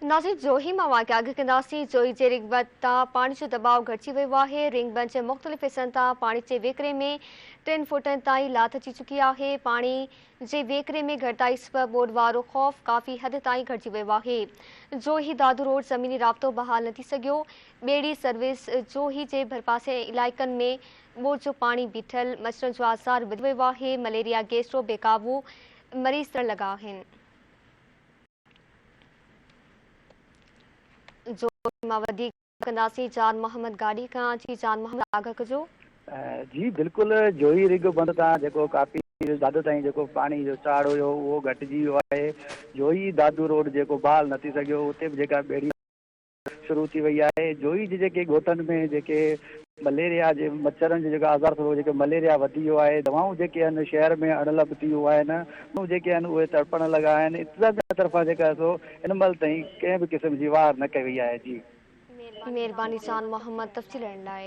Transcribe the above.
ناظرين جوهي مان واقعا اڳ ڪنداسين، جوهي جي رنگ بند تان پاڻي جو دٻاء گهٽجي ويو آهي، رنگ بند جي مختلف حصن تان پاڻي جي وهڪري ۾ ٽن فوٽن تائين لاٿ اچي چڪي آهي، پاڻي جي وهڪري ۾ گهٽتائي سبب ٻوڏ وارو خوف ڪافي حد تائين گهٽجي ويو آهي، جوهي دادو روڊ زميني رابطو بحال نه ٿي سگهيو، ٻيڙي سروس جوهي جي ڀرپاسي ۽ علائقن ۾ ٻوڏ جو پاڻي بيٺل، مڇرن جو آزار وڌي ويو آهي، مليريا گيسٽرو بي قابو مريض ٿيڻ لڳا آهن. جو مان وڌيڪ ڪنداسين جان محمد گاڏهي کان جي جان محمد آگاهه ڪجو. جي بلڪل جوهي رگ بند تان جيڪو ڪافي دادو تائين جيڪو پاڻي جو چاڙهه هيو اهو گهٽجي ويو آهي جوهي دادو روڊ جيڪو بحال نه ٿي سگهيو اتي به جيڪا ٻيڙي شروع ٿي وئي آهي جوهي جي جيڪي ڳوٺن ۾ جيڪي مليريا جي مڇرن جو جيڪو آزار ٿيو جيڪو مليريا وڌي ويو آهي دوائون جيڪي آهن شهر ۾ اڻلڀ ٿي ويون آهن ماڻهو جيڪي آهن اهي تڙپڻ لڳا آهن انتظاميا طرفان جيڪا سو هن مهل تائين ڪنهن به قسم جي واهر نه ڪئي وئي آهي جي. مهرباني جان محمد تفصيل ڏيڻ لاء.